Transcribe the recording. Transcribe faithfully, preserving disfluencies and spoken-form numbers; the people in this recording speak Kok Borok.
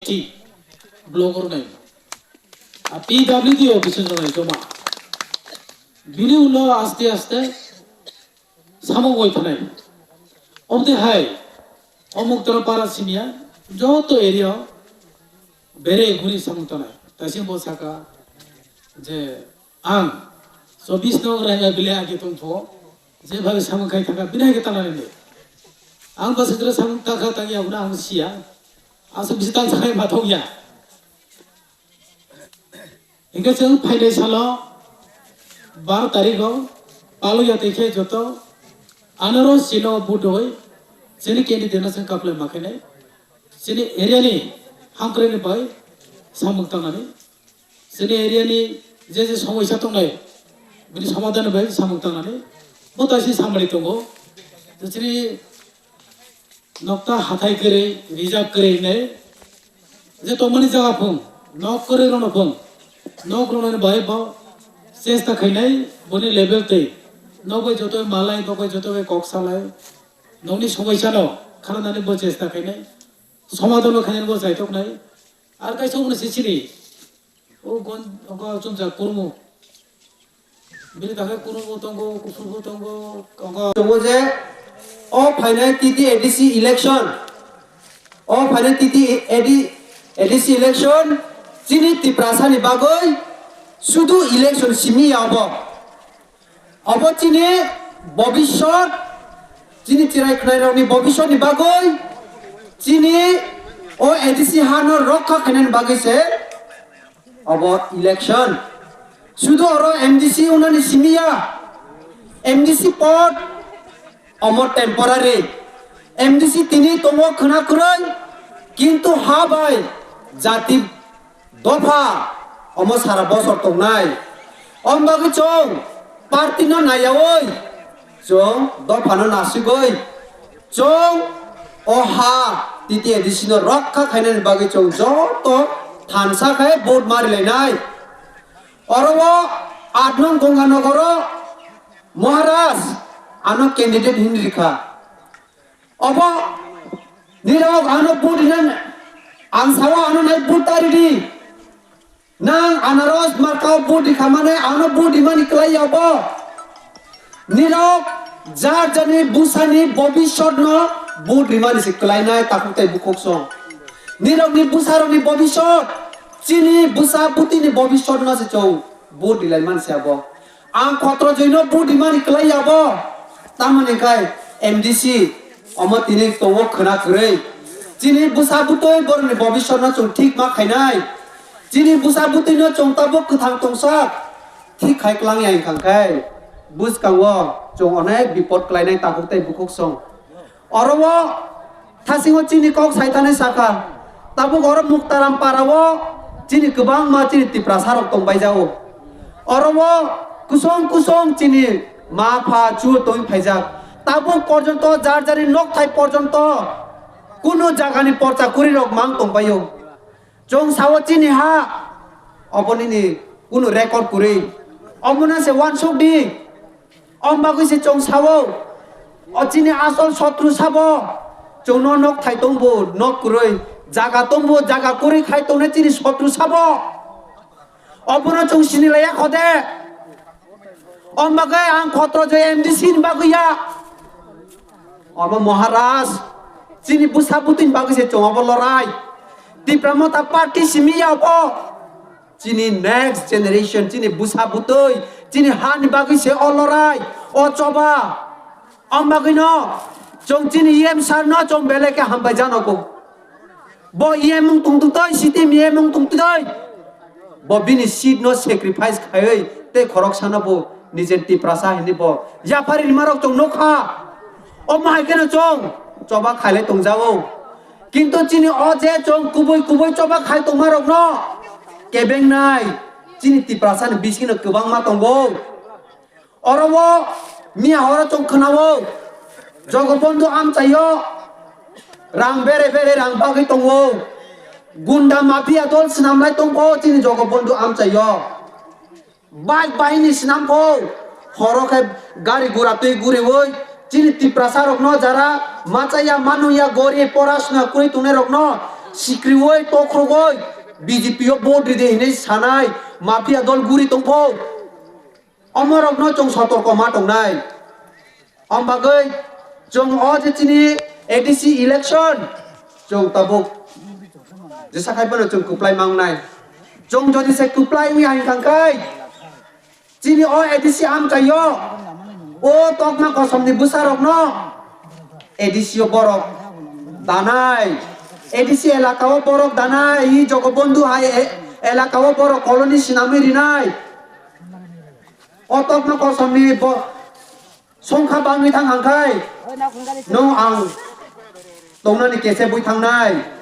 Block rwnai. A P W D office rwnai joma. Bini ulo aste aste samung oi thanai. Omte hai, omuk tara para simia, joto area o bere guri samung tanai. Taisi bo saka je ang chobis no ranga bile age tongpho, je bhabe samung khai thangkha, bini hai khe tanani ni. Ang bwsajra samung takha tangya hwnwi ang siya. Aswk bisi tang sakai ma thokya. Hingke chwng phainai salo bar tarikh o palokya tei khe joto anaro sino budoi chini candidate no chwng kaplai ma khainai. Chini area ni hamkrai ni bai samung tangnani. Chini area ni je je somosya tongnai, bini somadhan bai samung tangnani. Bo taisi samani tongo. Chini nokta hathai kwrwi, rijak kwrwi hinwi je tongmani jaga phung, nok kwrwi rokno phung, nok rwnani bai bo chesta khainai, boni level twi nok bai joto malai, nok bai joto bai kok salai, nokni somosya no khanani bo chesta khainai, somadhan bo khainani bo chaitoknai. Ar kaisa umani se chini o gon, o chumsa kurmo. Bini bagwi kurungbo tongo, kuphurbo tongo, tongo. Tongo je, o phainai T T A D C election, o phainai T T A D, A D C election, chini Tiprasani bagwi sudu election simi ya obo. Obo chini bobisot, chini chirai khnairokni bobisotni bagwi, chini o A D C hano rokha khainani bagwi se, obo election. Sudu oro M D C unani simiya. M D C pod omo temporary. M D C tini tongo khwna kwrwi, kintu ha bai jati dopha omo sara bosor tongnai. Om bagwi chwng party no naiyawi, chwng dophano nasigwi, chwng o ha T T A D C no rokha khainani bagwi chwng joto thansa khai vote mari lainai. Oro o aat nong Gonganagar o Maharaj ano candidate hinwi rikha. Obo nirok ano vote rina, ang sao ano nai vote ta ridi. Nang anaros markao vote rikha mane ano vote rimani kwlai ya bo. Nirok jar jarni bwsani bobisot no vote rimani se kwlainai takhuk tei bukhuk song. Nirokni bwsarokni bobisot, chini bwsa bwtwini bobisot no se chwng vote rilai mani se abo. Ang khotro joino vote rimani kwlai ya bo. Tamoni khai M D C omo tini tongo khwna kwrwi. Chini bwsa bwtwi borokni bobisot no chwng thik ma khainai. Chini bwsa bwtwi no chwng tabuk kwthang tongsak. Thik khai klang ya wngkha khe bwskango chwng onek bipot kwlainai takhuk tei bukhuk song. Oro o thasingo chini kok saithanai sakha, tabuk oro Muktaram para o chini kwbangma chini Tiprasa rok tongbai jao. Oro o kusong kusong chini ma pha chu tongwi phaijak. Tabuk porjonto jar jari nokthai porjonto kuno jagani porcha kwrwi rok mang tongbaio. Chwng sao chini ha, obo nini kunu record kwrwi. Omono se uansuk di. Om bagwi se chwng sao. O chini asol sotru sabo. Chwngno nok thai tongbo, nok kwrwi. Jaga tongbo, jaga kwrwi khai tongnai chini sotru sabo. Obono chwng sini laiya khode. Om bagwi ang khotro je M D C ni bagwi ya. Obo Maharaj, chini bwsa bwtwini bagwi se chwng obo lorai. Tipra Motha Party simi ya obo. Chini next generation, chini bwsa bwtwi, chini hani bagwi se o lorai, o choba. Om bagwi no, chwng chini E M sir no chwng belai khe hambai jano kho. Bo E M wng tong tong twi, C T M E M wng tong twi. Bo bini seat no sacrifice khaiwi tei khoroksano bo nijen Tiprasa hinwi bo yaphari rwmarok chwng nukha. Omo hai kheno chwng choba khailai tongjago. Kintu chini o je chwng kubui kubui choba khai tongmarokno kebengnai chini Tiprasani bisingno kwbangma tongo. Oro o miya horo chwng khwnao, Jogobondhu amchaio rang bere bere rang bagwi tongo. Gunda mafia dol swnamlai tongo chini Jogobondhu amchaio. Bike bahini swnamkho, horo khe gari gura twi guriwi chini Tiprasa rokno jara machaya manungya gori porasuna kwrwi tongnai rokno Sikriwi tokhrowi B J P o vote ride hinwi sanai mafia dol guri tongpho. Omorokno chwng sotorko ma tongnai. Om bagwi chwng o je chini A D C election chwng tabuk jesa khai phano chwng kwplai mangnai. Chwng jodi se kwplai wngya hinkha khai chini o A D C amchaio o tokma kosomni bwsarokno A D C o borok danai, A D C elaka o borok danai, i Jogobondhu hai e-, elaka o borok colony sinamwi rinai. O tokma kosomni bo songkha bangwi thang hangkhai no ang tongnani kese bui thangnai.